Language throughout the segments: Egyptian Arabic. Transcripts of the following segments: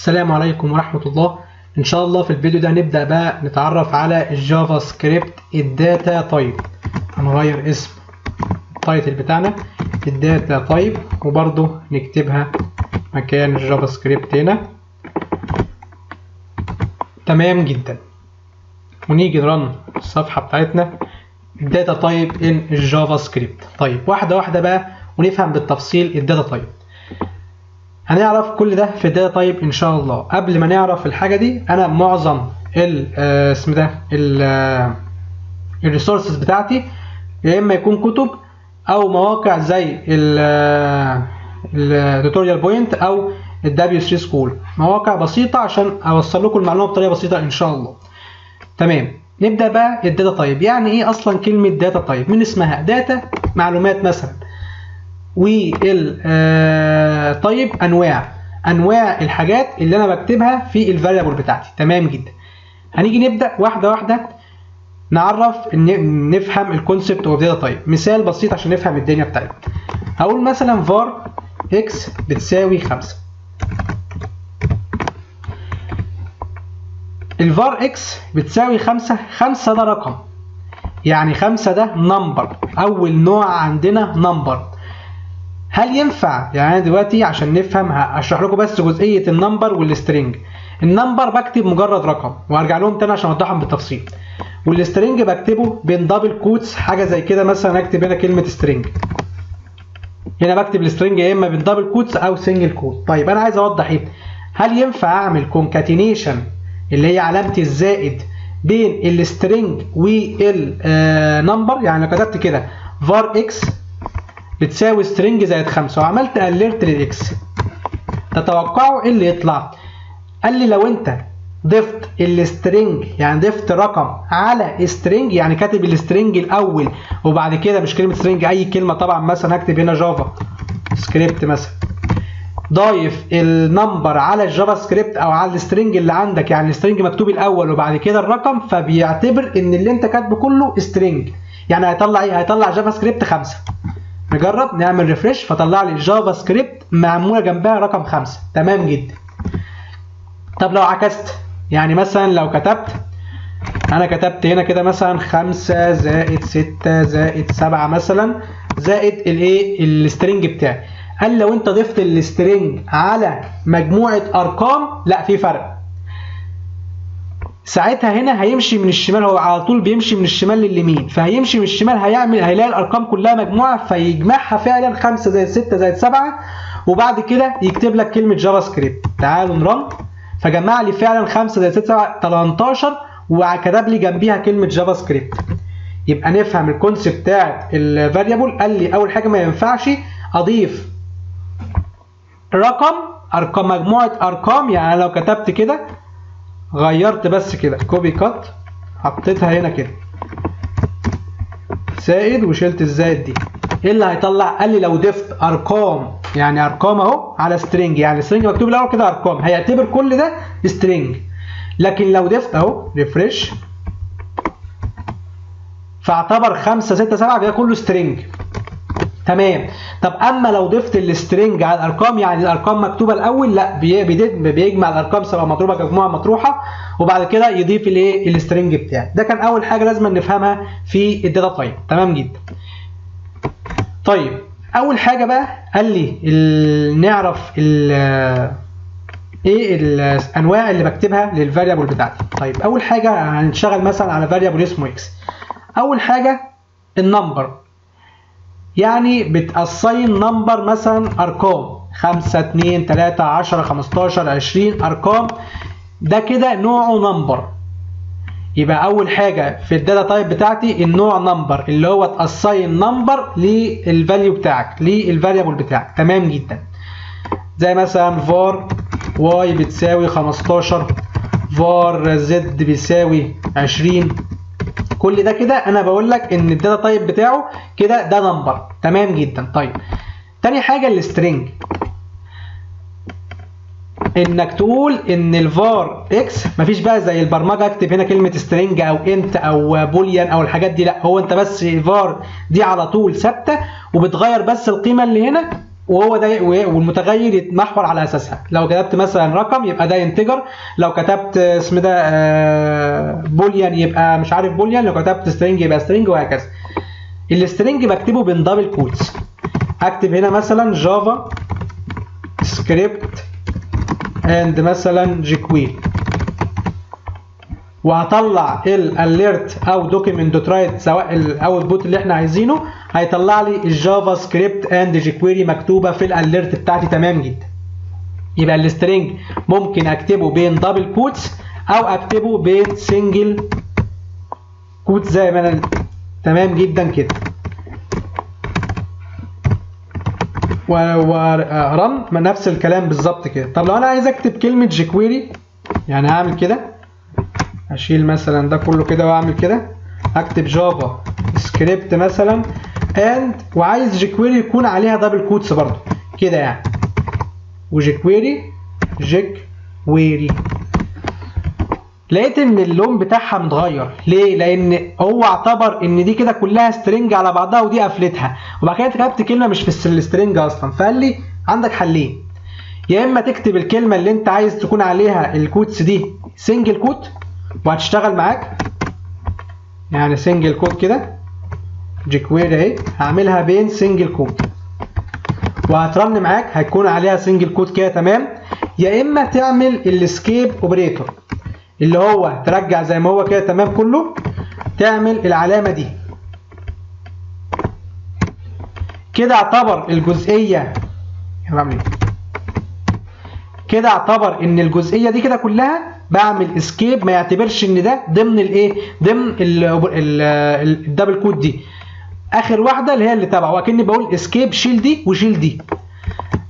السلام عليكم ورحمة الله. إن شاء الله في الفيديو ده هنبدأ بقى نتعرف على ال JavaScript ال data type. هنغير اسم ال title بتاعنا ال data type، وبرضه نكتبها مكان ال JavaScript هنا. تمام جدا. ونيجي ن run الصفحة بتاعتنا، data type in ال JavaScript. طيب، واحدة واحدة بقى ونفهم بالتفصيل ال data type. هنعرف كل ده في ال data type ان شاء الله. قبل ما نعرف الحاجة دي، انا معظم ال اسم ده ال resources بتاعتي يا اما يكون كتب او مواقع زي ال Tutorial Point او ال W3Schools، مواقع بسيطة عشان اوصل لكم المعلومة بطريقة بسيطة ان شاء الله. تمام، نبدا بقى ال data type. يعني ايه اصلا كلمة data type؟ من اسمها data معلومات مثلا، وال type انواع الحاجات اللي انا بكتبها في ال variable بتاعتي. تمام جدا. هنيجي نبدا واحدة واحدة نعرف نفهم ال concept of data type. مثال بسيط عشان نفهم الدنيا بتاعتنا، هقول مثلا var x بتساوي 5. ال var x بتساوي 5، 5 ده رقم، يعني 5 ده number. اول نوع عندنا number. هل ينفع؟ يعني انا دلوقتي عشان نفهم هشرح لكم بس جزئية ال number وال string. ال number بكتب مجرد رقم، وهرجع لهم تاني عشان اوضحهم بالتفصيل، وال string بكتبه بين double quotes، حاجة زي كده. مثلا اكتب هنا كلمة string، هنا بكتب ال string يا اما بين double quotes او single quote. طيب، انا عايز اوضح ايه؟ هل ينفع اعمل concatenation، اللي هي علامة الزائد، بين ال string وال number؟ يعني لو كتبت كده var x بتساوي string زائد 5 وعملت alert لل x، تتوقعوا ايه اللي يطلع؟ قال لي لو انت ضفت ال string، يعني ضفت رقم على string، يعني كاتب ال string الاول وبعد كده، مش كلمة string، اي كلمة طبعا، مثلا هكتب هنا JavaScript مثلا، ضايف ال number على ال JavaScript او على ال string اللي عندك، يعني ال string مكتوب الاول وبعد كده الرقم، فبيعتبر ان اللي انت كاتبه كله string. يعني هيطلع ايه؟ هيطلع JavaScript 5. نجرب نعمل refresh، فطلع لي JavaScript معمولة جنبها رقم 5. تمام جدا. طب لو عكست، يعني مثلا لو كتبت، انا كتبت هنا كده مثلا 5 زائد 6 زائد 7 مثلا زائد الايه؟ ال string بتاعي. قال لو انت ضفت ال string على مجموعة ارقام، لا، في فرق. ساعتها هنا هيمشي من الشمال، هو على طول بيمشي من الشمال لليمين، فهيمشي من الشمال، هيعمل هيلاقي الارقام كلها مجموعه، فيجمعها فعلا 5 زائد 6 زائد 7، وبعد كده يكتب لك كلمة JavaScript. تعالوا ن run. فجمع لي فعلا 5 زائد 6 7 18، وكتب لي جنبيها كلمة JavaScript. يبقى نفهم ال concept بتاعت ال variable. قال لي اول حاجة ما ينفعش اضيف رقم، ارقام، مجموعة ارقام. يعني لو كتبت كده، غيرت بس كده copy cut، حطيتها هنا كده زائد وشلت الزائد دي، ايه اللي هيطلع؟ قال لي لو ضفت ارقام، يعني ارقام اهو على string، يعني string مكتوب الاول كده ارقام، هيعتبر كل ده string. لكن لو ضفت اهو refresh، فاعتبر 5 6 7 ده كله string. تمام. طب اما لو ضفت ال string على الارقام، يعني الارقام مكتوبة الاول، لا، بيجمع الارقام سواء مضروبة كمجموعة مطروحه، وبعد كده يضيف الايه؟ ال string بتاعي. ده كان اول حاجة لازم نفهمها في ال data type. تمام جدا. طيب، اول حاجة بقى قال لي نعرف ايه الانواع اللي بكتبها لل variable بتاعتي. طيب، اول حاجة هنشتغل مثلا على variable اسمه x. اول حاجة ال number، يعني بت assign number، مثلا ارقام 5 2 3 10 15 20، ارقام، ده كده نوعه number. يبقى اول حاجة في ال data type بتاعتي النوع number، اللي هو ت assign number لل value بتاعك، لل variable بتاعك. تمام جدا. زي مثلا var y بتساوي 15، var z بيساوي 20. كل ده كده انا بقول لك ان ال data type بتاعه كده ده number. تمام جدا. طيب، تاني حاجة ال string، انك تقول ان ال var x، مفيش بقى زي البرمجة اكتب هنا كلمة string او int او boolean او الحاجات دي، لا، هو انت بس var دي على طول ثابته، وبتغير بس القيمة اللي هنا. وهو ده، والمتغير يتمحور على اساسها. لو كتبت مثلا رقم يبقى ده integer، لو كتبت اسم ده boolean يبقى مش عارف boolean، لو كتبت string يبقى string، وهكذا. ال string بكتبه بين double quotes. اكتب هنا مثلا JavaScript and مثلا jQuery، وهطلع ال alert او document dot write، سواء ال output اللي احنا عايزينه، هيطلع لي ال JavaScript and jQuery مكتوبة في ال alert بتاعتي. تمام جدا. يبقى ال string ممكن اكتبه بين double quotes او اكتبه بين single quotes زي ما انا. تمام جدا كده. و run، نفس الكلام بالظبط كده. طب لو انا عايز اكتب كلمة jQuery، يعني هعمل كده، اشيل مثلا ده كله كده واعمل كده، اكتب JavaScript مثلا and، وعايز jQuery يكون عليها double quotes برضو كده يعني، و jQuery jQuery. لقيت ان اللون بتاعها متغير. ليه؟ لان هو اعتبر ان دي كده كلها string على بعضها ودي قفلتها، وبعد كده كتبت كلمة مش في ال string اصلا. فقال لي عندك حلين: يا اما تكتب الكلمة اللي انت عايز تكون عليها ال quotes دي single quote وهتشتغل معاك، يعني single quote كده، jQuery اهي هعملها بين single quote وهت run معاك، هيكون عليها single quote كده. تمام. يا اما تعمل ال escape operator، اللي هو ترجع زي ما هو كده، تمام كله، تعمل العلامة دي كده، اعتبر الجزئية بعمل ايه كده، اعتبر ان الجزئية دي كده كلها بعمل escape، ما يعتبرش ان ده ضمن الايه؟ ضمن ال double quote دي، اخر واحدة اللي هي اللي تبعه، وكاني بقول escape، شيل دي وشيل دي.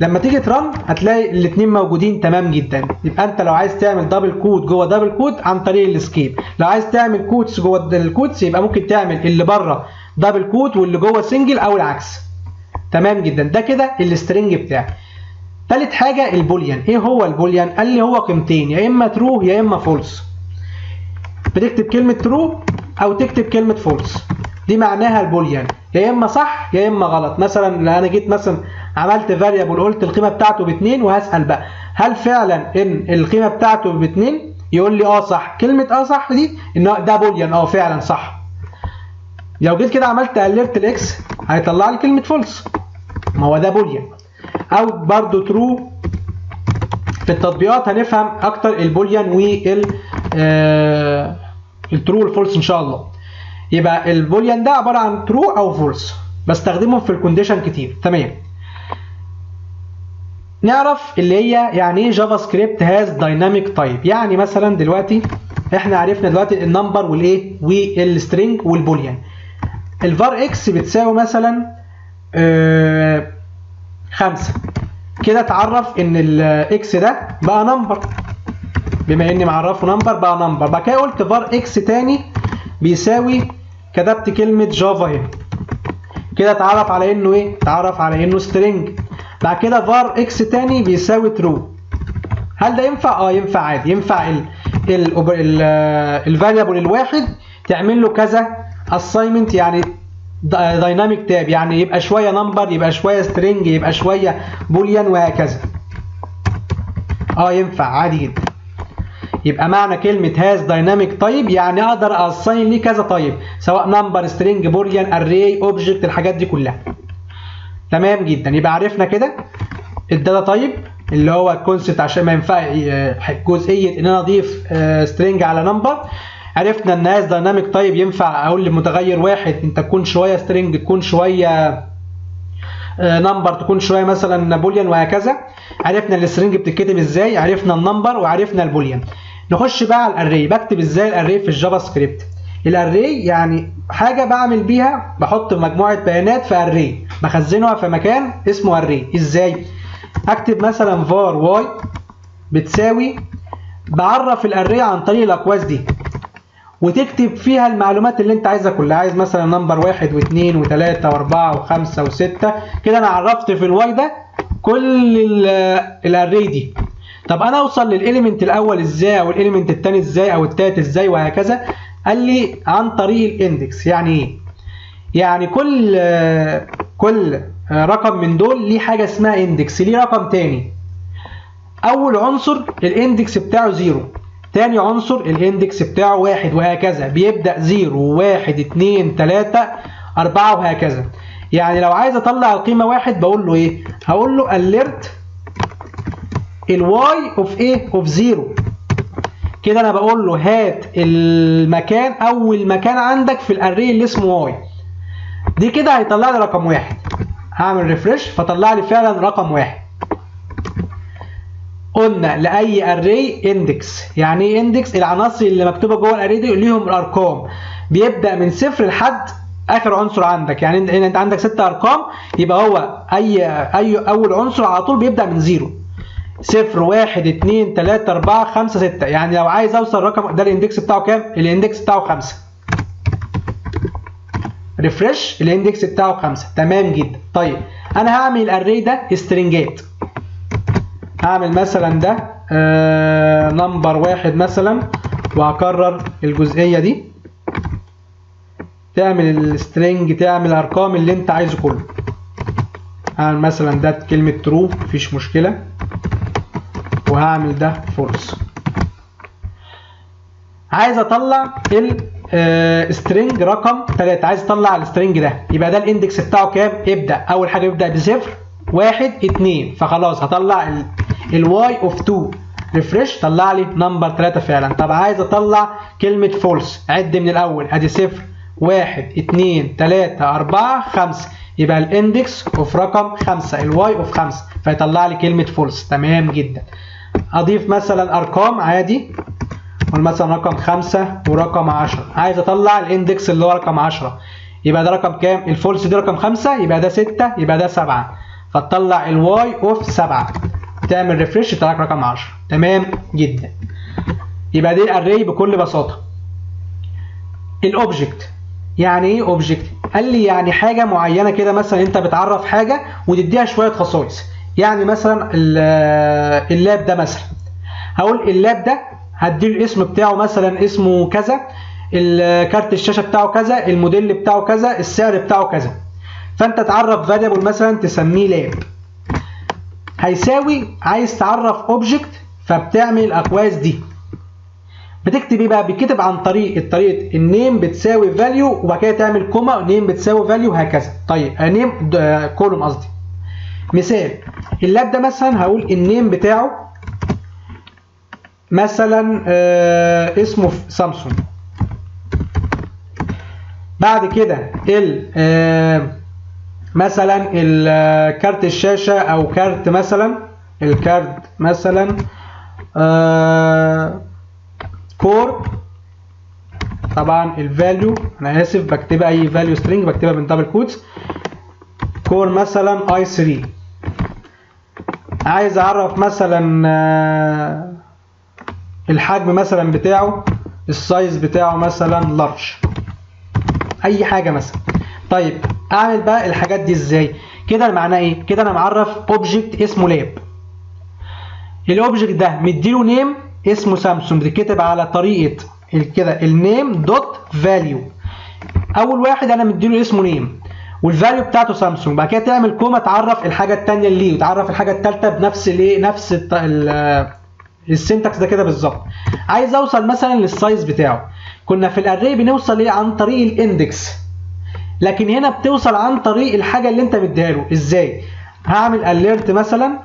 لما تيجي ت run هتلاقي الاثنين موجودين. تمام جدا. يبقى انت لو عايز تعمل double quote جوه double quote عن طريق ال escape، لو عايز تعمل quotes جوه ال quotes يبقى ممكن تعمل اللي بره double quote واللي جوه single او العكس. تمام جدا. ده كده ال string بتاعي. تالت حاجة ال boolean. ايه هو ال boolean؟ قال لي هو قيمتين، يا اما true يا اما false. بتكتب كلمة true او تكتب كلمة false، دي معناها ال boolean، يا اما صح يا اما غلط. مثلا لو انا جيت مثلا عملت variable قلت القيمة بتاعته باتنين، وهسال بقى هل فعلا ان القيمة بتاعته باتنين؟ يقول لي اه صح. كلمة اه صح دي ان ده boolean، اه فعلا صح. لو جيت كده عملت alert ال x هيطلع لي كلمة false، ما هو ده boolean. او برضو true. في التطبيقات هنفهم اكتر ال boolean وال ال true وال false ان شاء الله. يبقى ال boolean ده عبارة عن true او false، بستخدمهم في ال condition كتير. تمام. نعرف اللي هي يعني ايه JavaScript has dynamic type. يعني مثلا دلوقتي احنا عرفنا دلوقتي ال number والايه وال string وال boolean. ال var x بتساوي مثلا 5، كده اتعرف ان ال x ده بقى number، بما اني معرفة number بقى number. بعد كده قلت var x تاني بيساوي، كتبت كلمة Java هنا، كده اتعرف على انه ايه؟ اتعرف على انه string. بعد كده var x تاني بيساوي true. هل ده ينفع؟ اه ينفع عادي. ينفع ال variable الواحد تعمل له كذا assignment، يعني dynamic type، يعني يبقى شوية number، يبقى شوية string، يبقى شوية boolean، وهكذا. اه ينفع عادي جدا. يبقى معنى كلمة has dynamic type يعني اقدر assign ليه كذا type، سواء number، string، boolean، array، object، الحاجات دي كلها. تمام جدا. يبقى عرفنا كده ال data type اللي هو ال concept عشان ما ينفع جزئية ان انا اضيف string على number. عرفنا ان has dynamic type ينفع اقول لمتغير واحد انت تكون شوية string، تكون شوية number، تكون شوية مثلا boolean، وهكذا. عرفنا ال string بتتكتب ازاي، عرفنا ال number، وعرفنا ال boolean. نخش بقى على ال array. بكتب ازاي ال array في ال JavaScript؟ ال array يعني حاجة بعمل بيها، بحط مجموعة بيانات في array، بخزنها في مكان اسمه array. ازاي؟ اكتب مثلا var y بتساوي، بعرف ال array عن طريق الاقواس دي، وتكتب فيها المعلومات اللي انت عايزها كلها. عايز مثلا number 1 و2 و3 و4 و5 و6، كده انا عرفت في ال y ده كل ال array دي. طب انا اوصل لل element الاول ازاي، او ال element الثاني ازاي، او الثالث ازاي، وهكذا؟ قال لي عن طريق ال index. يعني ايه؟ يعني كل رقم من دول ليه حاجة اسمها index، ليه رقم تاني. اول عنصر ال index بتاعه zero، تاني عنصر ال index بتاعه واحد، وهكذا. بيبدأ zero، واحد، اتنين، تلاتة، أربعة، وهكذا. يعني لو عايز اطلع القيمة واحد بقول له ايه؟ هقول له alert ال y of ايه؟ of zero. كده انا بقول له هات المكان، اول مكان عندك في ال array اللي اسمه y. دي كده هيطلع لي رقم واحد. هعمل refresh فطلع لي فعلا رقم واحد. قلنا لاي array index. يعني ايه index؟ العناصر اللي مكتوبة جوه ال array دي ليهم ارقام، بيبدا من صفر لحد اخر عنصر عندك. يعني انت عندك ست ارقام، يبقى هو اي اول عنصر على طول بيبدا من zero، صفر، واحد، اتنين، تلاتة، أربعة، خمسة، ستة. يعني لو عايز أوصل رقم ده ال index بتاعه كام؟ ال index بتاعه خمسة. refresh، ال index بتاعه خمسة. تمام جدا. طيب، أنا هعمل ال array ده string ات. هعمل مثلا ده number واحد مثلا، وهكرر الجزئية دي. تعمل ال string، تعمل الارقام اللي انت عايزه كله. هعمل مثلا ده كلمة true، مفيش مشكلة، وهعمل ده false. عايز اطلع ال string رقم 3، عايز اطلع ال string ده، يبقى ده ال index بتاعه كام؟ ابدا، اول حاجة يبدا بصفر، واحد، اتنين، فخلاص هطلع ال y of 2. refresh، طلع لي number 3 فعلا. طب عايز اطلع كلمة false، عد من الاول، ادي صفر، واحد، اتنين، تلاتة، أربعة، خمسة، يبقى ال index of رقم خمسة، ال y of خمسة، فيطلع لي كلمة false. تمام جدا. اضيف مثلا ارقام عادي، قول مثلا رقم خمسة ورقم 10. عايز اطلع ال index اللي هو رقم 10، يبقى ده رقم كام؟ ال false دي رقم خمسة، يبقى ده ستة، يبقى ده سبعة، فتطلع ال y of سبعة. تعمل refresh، يطلع لك رقم 10. تمام جدا. يبقى دي ال array بكل بساطة. ال object، يعني ايه object؟ قال لي يعني حاجة معينة كده، مثلا انت بتعرف حاجة وتديها شوية خصائص. يعني مثلا ال lap ده مثلا، هقول ال lap ده هديله الاسم بتاعه، مثلا اسمه كذا، الكارت الشاشة بتاعه كذا، الموديل بتاعه كذا، السعر بتاعه كذا. فانت تعرف variable مثلا تسميه lap هيساوي، عايز تعرف object فبتعمل الاقواس دي. بتكتب ايه بقى؟ بيتكتب عن طريق الطريقة ال name بتساوي value، وبعد كده تعمل comma، name بتساوي value، هكذا. طيب، name colon قصدي. مثال ال lap ده مثلا، هقول ال name بتاعه مثلا اسمه سامسونج. بعد كده ال مثلا الكارت الشاشة او كارت مثلا، ال card مثلا core، طبعا ال value، انا اسف، بكتبها اي value string بكتبها بين double quotes، core مثلا i3. عايز اعرف مثلا الحجم مثلا بتاعه، ال size بتاعه مثلا large، اي حاجة مثلا. طيب، اعمل بقى الحاجات دي ازاي؟ كده معناه ايه؟ كده انا معرف object اسمه lap، ال object ده مديله name اسمه سامسونج، بتتكتب على طريقه كده ال name dot value. اول واحد انا مديله اسمه name وال value بتاعته سامسونج. بعد كده تعمل comma، تعرف الحاجة الثانية اللي وتعرف الحاجة الثالثة بنفس الايه، نفس ال syntax ده كده بالظبط. عايز اوصل مثلا لل size بتاعه، كنا في ال array بنوصل ايه؟ عن طريق ال index، لكن هنا بتوصل عن طريق الحاجة اللي انت مديها له. ازاي؟ هعمل alert مثلا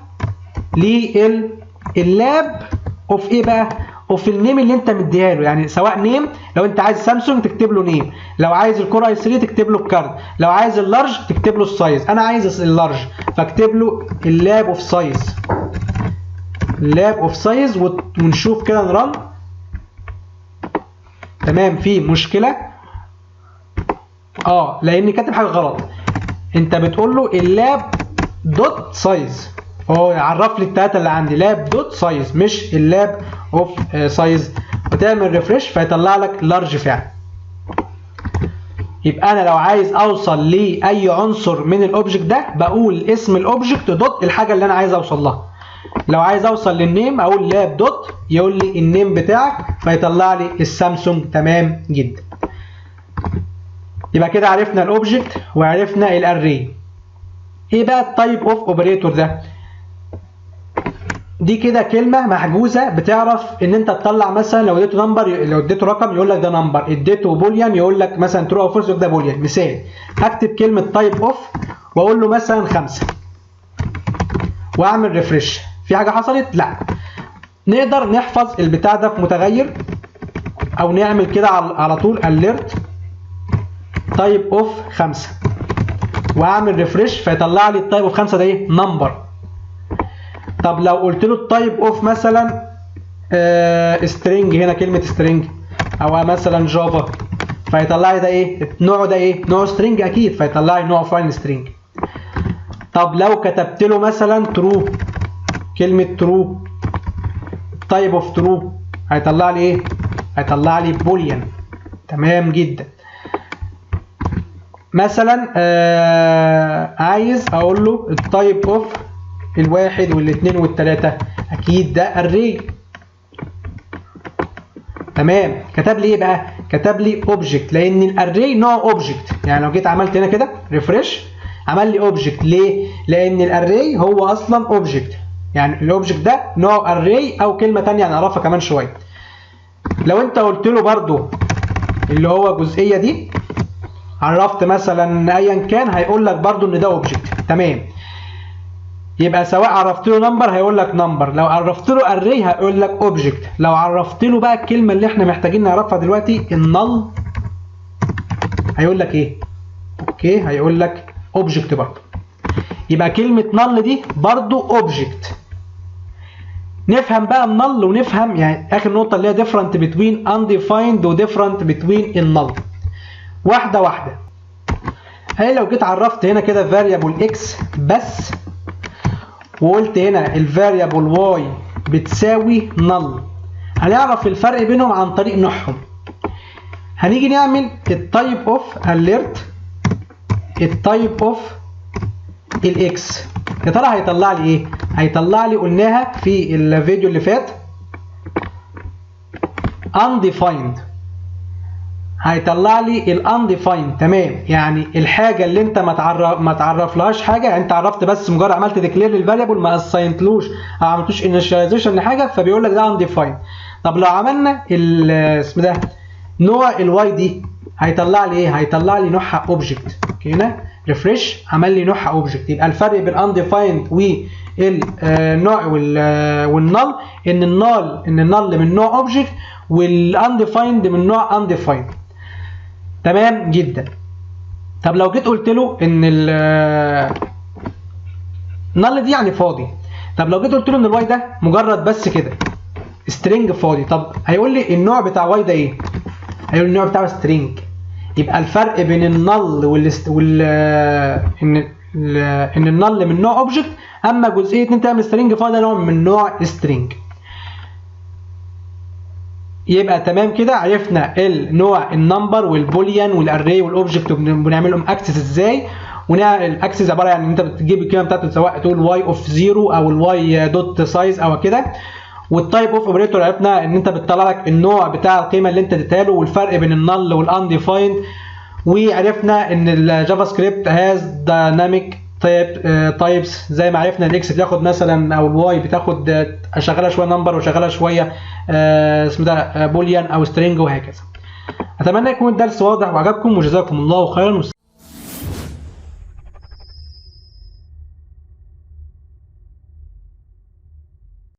لل lap of ايه بقى؟ of ال name اللي انت مديها له. يعني سواء name، لو انت عايز سامسونج تكتب له name، لو عايز ال core i3 تكتب له ال card، لو عايز ال large تكتب له ال size. انا عايز ال large، فاكتب له ال lap of size، ال lap of size، ونشوف كده ن run. تمام، في مشكله، لان كاتب حاجة غلط. انت بتقول له ال lap dot size، هو عرف لي التلاتة اللي عندي، lap dot size مش ال lap of size. وتعمل refresh فيطلع لك large فعلا. يبقى انا لو عايز اوصل لاي عنصر من ال object ده بقول اسم ال object dot الحاجة اللي انا عايز اوصل لها. لو عايز اوصل لل name اقول lap dot، يقول لي ال name بتاعك، فيطلع لي السامسونج. تمام جدا. يبقى كده عرفنا ال object وعرفنا ال array. ايه بقى ال type of operator ده؟ دي كده كلمة محجوزة بتعرف ان انت تطلع مثلا لو اديته number، لو اديته رقم يقول لك ده number، اديته boolean يقول لك مثلا true او false ده boolean. مثال، هكتب كلمة type of واقول له مثلا 5 واعمل refresh. في حاجة حصلت؟ لا. نقدر نحفظ البتاع ده في متغير او نعمل كده على طول alert type of 5 واعمل refresh، فيطلع لي ال type of 5 ده ايه؟ number. طب لو قلت له ال type of مثلا string، هنا كلمة string او مثلا Java، فيطلع لي ده ايه؟ نوعه ده ايه؟ نوعه string اكيد، فيطلع لي نوعه فعلا string. طب لو كتبت له مثلا true، كلمة true، type of true، هيطلع لي ايه؟ هيطلع لي boolean. تمام جدا. مثلا عايز اقول له ال type of الواحد والاثنين والثلاثة، اكيد ده array. تمام. كتب لي ايه بقى؟ كتب لي object، لان ال array نوع object. يعني لو جيت عملت هنا كده refresh عمل لي object. ليه؟ لان ال array هو اصلا object، يعني ال object ده نوع array او كلمة ثانية هنعرفها كمان شويه. لو انت قلت له برضو اللي هو الجزئية دي، عرفت مثلا ايا كان، هيقول لك برضو ان ده object. تمام. يبقى سواء عرفت له number هيقول لك number، لو عرفت له array هيقول لك object، لو عرفت له بقى الكلمة اللي احنا محتاجين نعرفها دلوقتي ال null هيقول لك ايه؟ okay، هيقول لك object برضه. يبقى كلمة null دي برضه object. نفهم بقى ال null ونفهم يعني اخر نقطة اللي هي different between undefined و different between ال null. واحدة واحده. هي لو جيت عرفت هنا كده variable x بس وقلت هنا ال variable y بتساوي null، هنعرف الفرق بينهم عن طريق نوعهم. هنيجي نعمل ال type of alert ال type of ال x، يا ترى هيطلع لي ايه؟ هيطلع لي، قلناها في الفيديو اللي فات، undefined. هيطلع لي ال undefined. تمام. يعني الحاجة اللي انت ما تعرفلهاش حاجه، يعني انت عرفت بس مجرد عملت declare لل variable، ما assignتلوش او عملتوش initialization لحاجه، فبيقول لك ده undefined. طب لو عملنا اسم ده نوع ال y دي هيطلع لي ايه؟ هيطلع لي نوعها object. هنا refresh عمل لي نوعها object. يبقى الفرق بين undefined والنوع وال null ان ال null من نوع object وال undefined من نوع undefined. تمام جدا. طب لو جيت قلت له ان ال null دي يعني فاضي، طب لو جيت قلت له ان ال y ده مجرد بس كده string فاضي، طب هيقول لي النوع بتاع y ده ايه؟ هيقول لي النوع بتاعه string. يبقى الفرق بين ال null وال ان ال null من نوع object، اما جزئية ان انت تعمل string فاضي ده نوع من نوع string. يبقى تمام كده، عرفنا النوع ال number وال boolean وال array وال object وبنعملهم access ازاي. ال access عبارة يعني انت بتجيب القيمة بتاعته سواء تقول y of 0 او ال y dot size او كده. وال type of operator عرفنا ان انت بتطلع لك النوع بتاع القيمة اللي انت اديتها له، والفرق بين ال null وال undefined. وعرفنا ان ال JavaScript has dynamic types، زي ما عرفنا ال x بتاخد مثلا او ال y بتاخد اشغلها شوية number وشغلها شوية اسمه ده boolean او string وهكذا. اتمنى يكون الدرس واضح وعجبكم، وجزاكم الله خيرا.